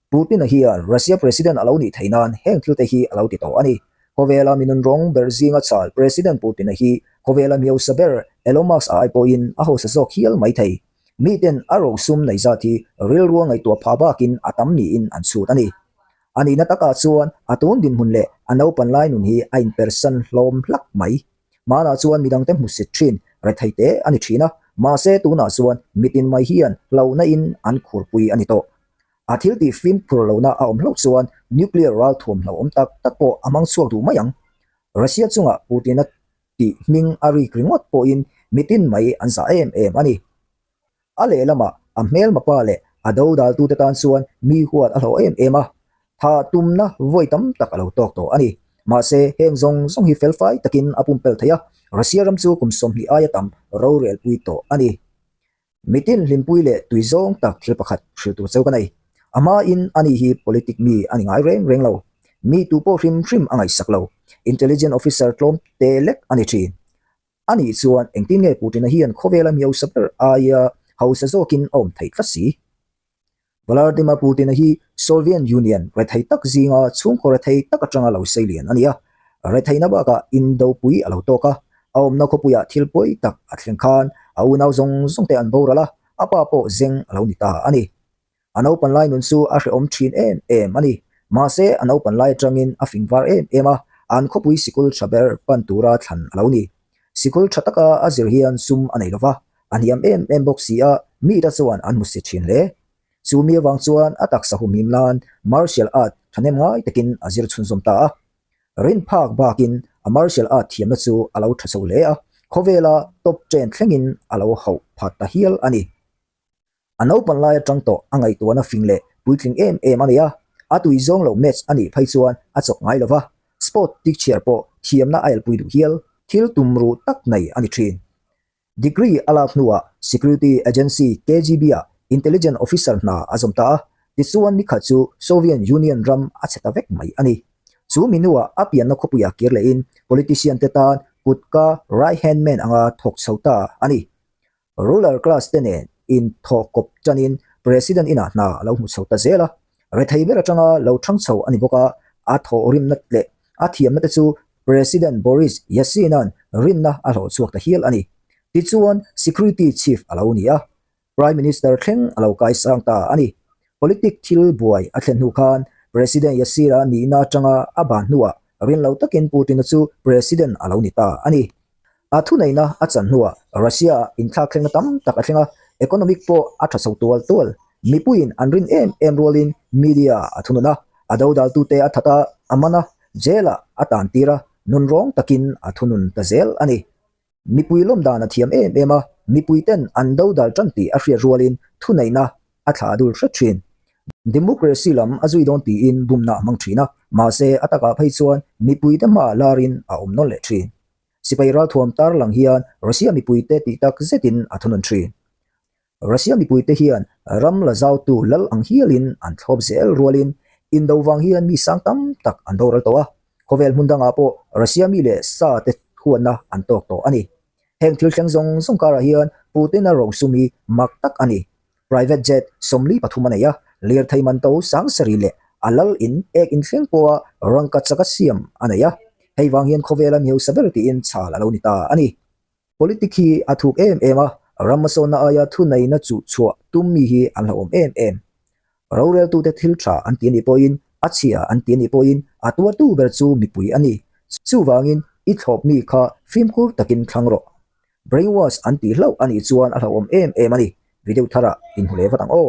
Putin-a hian Russia President a lo nih theih nan heng thil te hi a lo ti tawh a ni. Khawvela mi nunrawng ber zinga chal President Putin-a hi khawvela mi hausa ber Elon Musk-a ai pawhin a hausa zawk hial mai thei. Miten a rosum nei zat hi rilrua ngaihtuah phah bakin a tam niin an chhut a ni. A nihna takah chuan a tun dinhmun leh a naupan lai nun hi a inpersan hlawm hlak mai. Hmanah chuan midangte hmusit thin rethei te a ni thin a, mahse tunah chuan mitin mai hian hlauhna in an khurpui a ni tawh. A thil tih fimkhur lohna a awm hlauh chuan nuclear ral thuam hlauhawm tak tak pawh a hmang chhuak duh mai ang. Russia chungah Putin-a tih hming a rik ringawt pawhin mitin mai an zah em em a ni. A lehlamah a hmelma pa leh a dodaltute tan chuan mi huat a hlawh em em a, tha tumna vawi tam tak a lo tawk tawh a ni. Mahse, heng zawng zawng hi felfai takin a pumpelh thei a, Russia ram chu kum 20 aia tam rorelpui tawh a ni. Mitin hlimpui leh tui zawng tak thil pakhat hrilh tur cheu ka nei. A hmain ani hi politic mi a ni ngai reng reng lo. Mi tu pawh hrim hrim a ngaihsak lo. Intelligent officer tlawm te lek a ni thin. Anih chuan engtin nge Putin-a hian khawvela mi hausa ber aia hausa zawkin a awm theih tlat si? Vladimir Putin-a hi Soviet Union rethei tak zinga chhungkaw rethei tak atanga lo sei lian a ni a. Retheihna bakah indopui a lo tawk a, a awmna khawpuiah thil pawi tak a thleng khan a unau zawng zawng te an boral a, a pa pawh zeng a lo ni ta a ni. A naupan lai nun chu a hrehawm thin em em a ni. Mahse, a naupan lai atangin a fing var em em a, an khawpui sikul tha ber pan tura thlan a lo ni. Sikul tha taka a zir hian sum a nei lova, a hniam em em bawk si a, mite chuan an hmu si thin hle. Chu mi avang chuan a taksa humhim nan martial art thahnem ngai takin a zir chhunzawm ta a. Rin phak bakin a martial art thiamna chu a lo tha chho hle a, khawvela top ten thlengin a lo hauh phat ta hial a ni. A naupan lai atang tawh a ngaihtuahna fing leh puitling em em a nei a, a tui zawng lo match a nih phei chuan a chawk ngai lova, sport tikchhiar pawh thiamna a elpui duh hial. Thil tum ruh tak nei a ni thin. Degree a lak hnuah Security Agency KGB-ah Intelligence Officer hna a zawm ta a, tichuan nikhat chu Soviet Union ram a chhe ta vek mai a ni. Chu mi hnuah a pianna khawpuiah kir lehin politician te tan kutka right hand man anga thawk chho ta a ni. Ruler class te nen inthawh kawp tanin President inah hna a lo hmu chho ta zel a, rethei ber atanga lo thang chho a ni bawk a, a thawhrimna leh a thiamna te chu President Boris Yeltsin-a'n rinna a hlawh chhuak ta hial a ni. Tichuan Security Chief a lo ni a, Prime Minister thleng a lo kaisang ta a ni. Politic thil buai a thlen hnu khan President Yeltsin-a nihna atanga a ban hnuah rin lo takin Putin-a chu President a lo ni ta a ni. A thuneihna a chan hnuah Russia-ah inthlakthlengna tam tak a thleng a, economic pawh a tha chho tual tual. Mipuiin an rin em em rualin media a thunun a, a dodaltute a that a, a man a, jail-ah a tantir a, nunrawng takin a thunun ta zel a ni. Mipui lawm dan a thiam em em a, mipuiten an dodal tan tih a hriat rualin thuneihna a thlah dul hret thin. Democracy lam a zui dawn tiin bumna a hmang thin a, mahse a takah phei chuan mipuite hmaah larin a awm nawn leh thin. Sipai ralthuam tarlang hian Russia mipuite tih tak zetin a thunun thin. Russia mipuite hian ram la zautu lal ang hialin an thlawp zel rualin indo vang hian mi sang tam tak an boral tawh a, khawvel hmun dangah pawh Russia mi leh sa te huatna an tawk tawh a ni. Heng thil thleng zawng zawng karah hian Putin-a rosum hi mak tak a ni. Private jet 43 a nei a, lirthei man to 7000 leh a lal in ek inthleng pawha rangka chaka siam a nei a, hei vang hian khawvela mi hausa ber tiin chhal a lo ni ta a ni. Politic hi a thuk em em a, ram hmasawnna aia thuneihna chuh chhuah tum mi hi an hlauhawm em em. Roreltute thil tha an ti a nih pawhin, a chhia an ti a nih pawhin a tuartu ber chu mipui a ni. Chuvangin i thlawp mi kha fimkhur takin thlang rawh. Brainwash an tih hlauh a nih chuan a hlauhawm em em a ni. Video tharah inhmu leh vat ang aw.